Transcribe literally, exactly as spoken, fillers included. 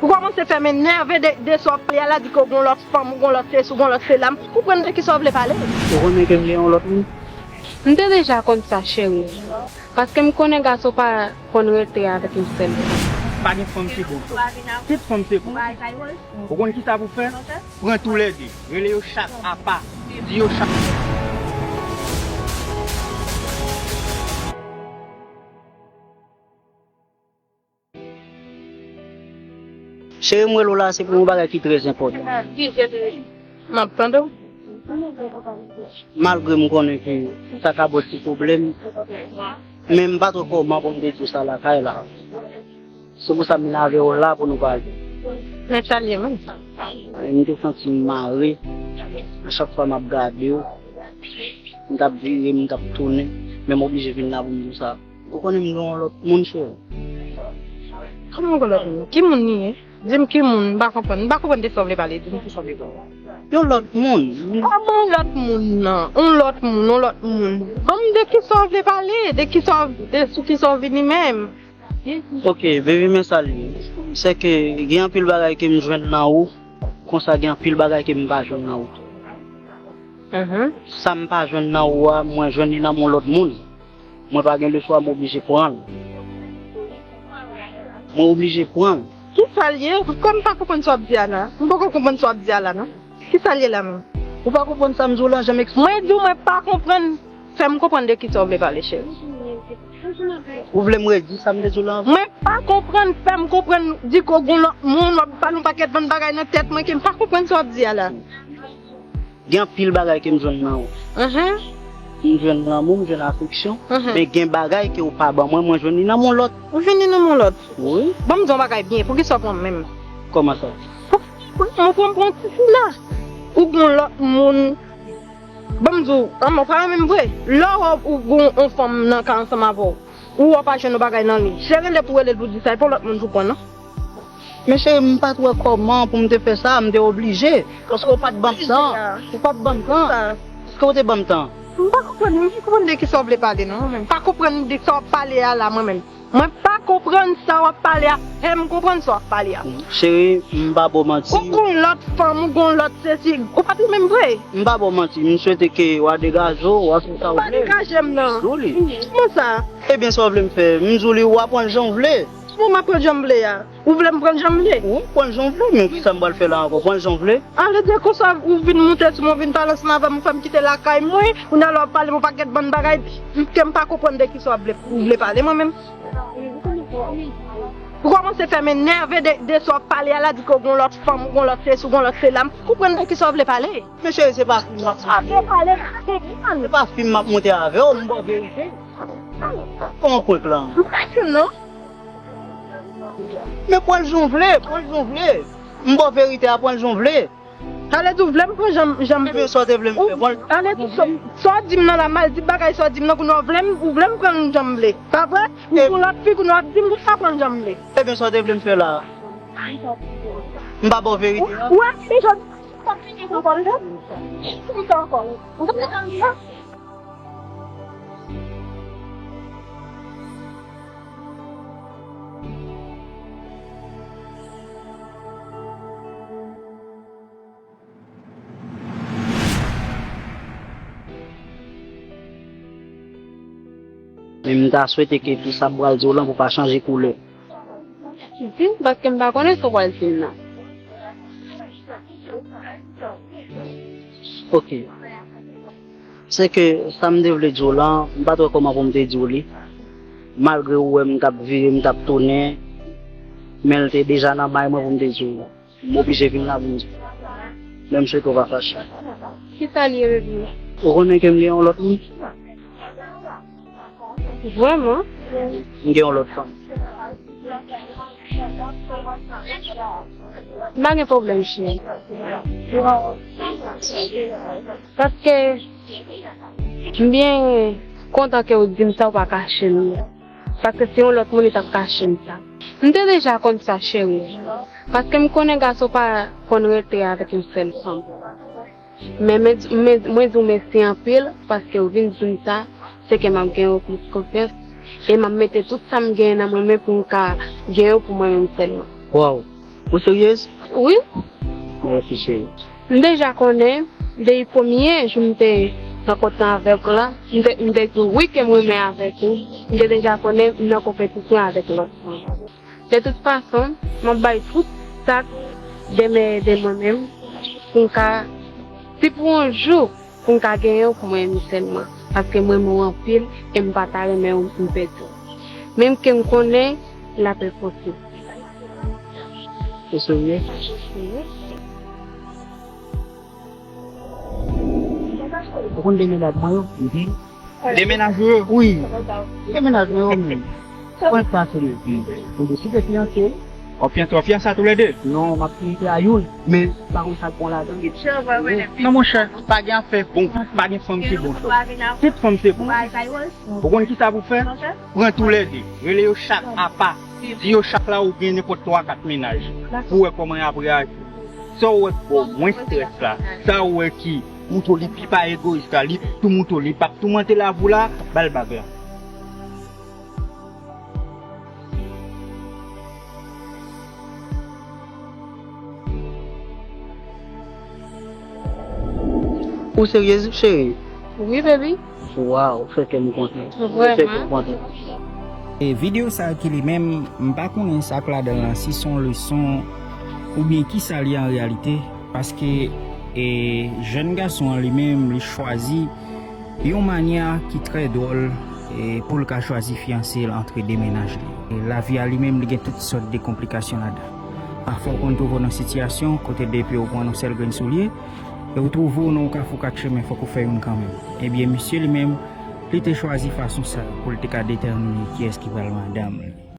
Kòmanse fè m enève de, de sa w ap pale a la, di ke w gon lòt fanm, ou gon lòt sesi, ou gon lòt sela. M pa konprann de kisa w vle pale. Ou konnen ke m gen yon lòt moun? M te deja konn sa, cheri. Paske m konnen gason pa konn rete avèk yon sèl fanm. Pa gen fanm se bon. Tout fanm se bon. Ou konn kisa pou fè? Pran toulède. Rele yo chak apa. Di yo chak. Cheri, m rele w la, se pou yon bagay ki trè enpòtan. M ap tande w. Malgre m konnen ke sa ka ba w ti pwoblèm, men m pa twò kòman pou m te di w sa lakay la. Se pou sa m vin avè w la pou nou pale. Men sa l ye menm? M te santi m mare. A chak fwa m ap gade w, m t ap vire, m t ap tounen, men m oblije vin la pou m di w sa. Ou konnen m gen yon lòt moun, cheri. Kòman w gen lòt moun? Ki moun li ye? Di m ki moun, m pa konprann. M pa konprann de sa w vle pale, di m ki sa w vle pale. Yon lòt moun. Kòman yon lòt moun nan? Yon lòt moun, yon lòt moun. Ban m de ki sa w vle pale, de ki sa w, de sou ki sa w vini menm. Ok, baby, men sa l ye. Se ke gen anpil bagay ke m jwenn nan ou, konsa gen anpil bagay ke m pa jwenn nan ou tou. Mhm. Sa m pa jwenn nan ou a, mwen jwenn li nan men yon lòt moun. Mwen pa gen lechwa, m oblije pran l. Mwen oblije pran l. Kisa l ye? Kòm m pa konprann sa w ap di a la. M poko konprann sa w ap di a la, non. Kisa l ye la menm? Ou pa konprann sa m di w la, jan m eksplike. Mwen di w mwen pa konprann. Fè m konprann de kisa w vle pale, cheri. Ou vle m redi sa m te di w la anvan? Mwen pa konprann, fè m konprann, di ke w gon lòt moun, w ap pale yon pakèt bann bagay nan tèt mwen ke m pa konprann sa w ap di a la. Gen anpil bagay ke m jwenn nan ou. Mhm. M jwenn lanmou, m jwenn afeksyon, mhm, men gen bagay ke w pa ban mwen, mwen jwenn li nan men yon lòt. Ou jwenn li nan men yon lòt? Wi. Ban m di w yon bagay byen, poukisa w pran m menm? Kòman sa? Pou, pou, mwen pran, pran ti fi la. Ou gon lòt moun. Ban m di w, an, mwen pa renmen m vre. Lè w wè ou gon yon fanm nan ka ansanm avè w, ou wè w pa jwenn yon bagay nan li. Se rele pou rele l pou di sa, e pa yon lòt moun pou pran, non. Men cheri, m pa t wè kòman pou m te fè sa, m te oblije. Paske ou pa t ban m tan. Ou pa t ban m tan. Èske ou te ban m tan? M pa konprann, m pa konprann de kisa w vle pale, non, mwen menm. M pa konprann de sa w ap pale a la, mwen menm. Mwen pa konprann sa w ap pale a. Fè m konprann sa w ap pale a. Cheri, m pa ba w manti. Ou gon lòt fanm, ou gon lòt sesi. Ou pa t renmen m vre. M pa ba w manti. M swete ke w a degaje w, w a fè sa w vle. Ou pa degaje m, non. Kòman sa? Ebyen, sa w vle m fè? M di w li, w a pran l jan w vle. Bon, m ap pran jan m vle a. Ou vle m pran jan m vle? Wi, pran l jan w vle, men kisa m pral fè la ankò? Pran l jan w vle. Ale de konsa, ou vin moute sou mwen, ou vin pale ansanm avè m, ou fè m kite lakay mwen, kounye a la w ap pale m yon pakèt bann bagay ke m pa konprann de kisa w ap vle, ou vle pale mwen menm. Ou kòmanse fè m enève de, de sa w ap pale a la, di ke w gon lòt fanm, ou gon lòt sesi, ou gon lòt sela. M pa konprann de kisa w vle pale. Men cheri, se pa fim m ap moute. Se pa fim m ap moute avè w, m ba w verite. Kòman prank lan? M pa fim non. Men pran l jan w vle, pran l jan w vle. M ba w verite a, pran l jan w vle. Sa vle di w vle m pran jan m, jan m vle. Ebyen, sa w te vle m fè, pran l. Sa vle di sa, sa w di m nan la, m al di bagay sa w di m nan, kounye a w vle m, ou vle m pran l jan m vle. Pa vre? Ou gon lòt fi, kounye a w ap di m pou sa pran l jan m vle. Ebyen, sa w te vle m fè la? M pa ba w verite a? Ou wè, men jodi, sa m te gen ankò, m te, m te ankò. M te ankò. Men m ta swete ke pou sa m pral di w lan pou pa chanje koulè. Di m, paske m pa konnen sa w pral di m nan. Ok. Se ke sa m te vle di w lan, m pa t wè kòman pou m te di w li. Malgre ou wè m t ap vire, m t ap tounen, men l te deja nan may mwen pou m te di w. M oblije vin la pou m di w. Men m swete w pa fache. Kisa l ye, baby? Ou konnen ke m gen yon lòt moun? Vrèman? M gen yon lòt fanm. M pa gen pwoblèm, cheri. Paske m byen kontan ke w di m sa, w pa kache m. Paske si yon lòt moun, li t ap kache m sa. M te deja konn sa, cheri. Paske m konnen gason pa konn rete avèk yon sèl fanm. Men, men, men, mwen di w mèsi anpil, paske w vin di m sa, se ke m ap gen w plis konfyans, e m ap mete tout sa m genyen nan mwen menm pou m ka gen w pou mwen menm sèlman. Waw! Ou seryez? Wi. Mèsi cheri. M deja konnen, depi premye jou m te rankontre avèk ou la, m te, m te di w wi ke m renmen avèk ou. M te deja konnen m nan konpetisyon avèk lòt fanm. De tout fason, m ap bay tout sa k demède mwen menm pou m ka, si pou yon jou, pou m ka genyen w pou mwen menm sèlman. Paske m renmen w anpil e m pa ta renmen w m pèdi w. Menm ke m konnen l ap enposib. Ou serye? Ou konn de medam mwen yo? De mennaj ou yo? Wi. De mennaj mwen yo menm. Mwen pa sou li. Ou deside fiyanse? W ap fiyanse, w ap fiyanse a toulède? Non, m ap fiyanse a youn, men pa konn sa k bon ladan. Non monchè, pa gen afè bon, pa gen fanm ki bon. Tout fanm se bon. Ou konn kisa pou fè? Pran toulède, rele yo chak apa. Di yo chak la ou gen nenpòt twa kat mennaj. Pou wè kòman y ap reyaji. Sa w wè k ba w mwens strès la, sa w wè ki moutre w li pi pa egoyis la, li tou moutre w li p ap toumante lavi w la, ba l bag la. Ou seryez, cheri? Wi, baby. Waw, ou fè kè m kontan. Ou fè kè m Vrèman. Kontan. E videyo sa ki li menm, m pa konnen sa k ladan l lan, si s on leson oubyen kisa li an reyalite, paske e, jèn gason an li menm, li chwazi yon manyè ki trè dwòl e, pou l ka chwazi fiyanse l antre de mennaj li. E, lavi a li menm, li gen tout sòt de konplikasyon ladan. Pafwa w konn twouve w nan sitiyasyon kote depi w pran yon sèl grenn soulye, e w twouve w nan yon kafou kat chemen, fòk ou fè youn kanmenm. Ebyen, misye li menm, li te chwazi fason sa pou l te ka detèmine kiyès ki pral madanm li.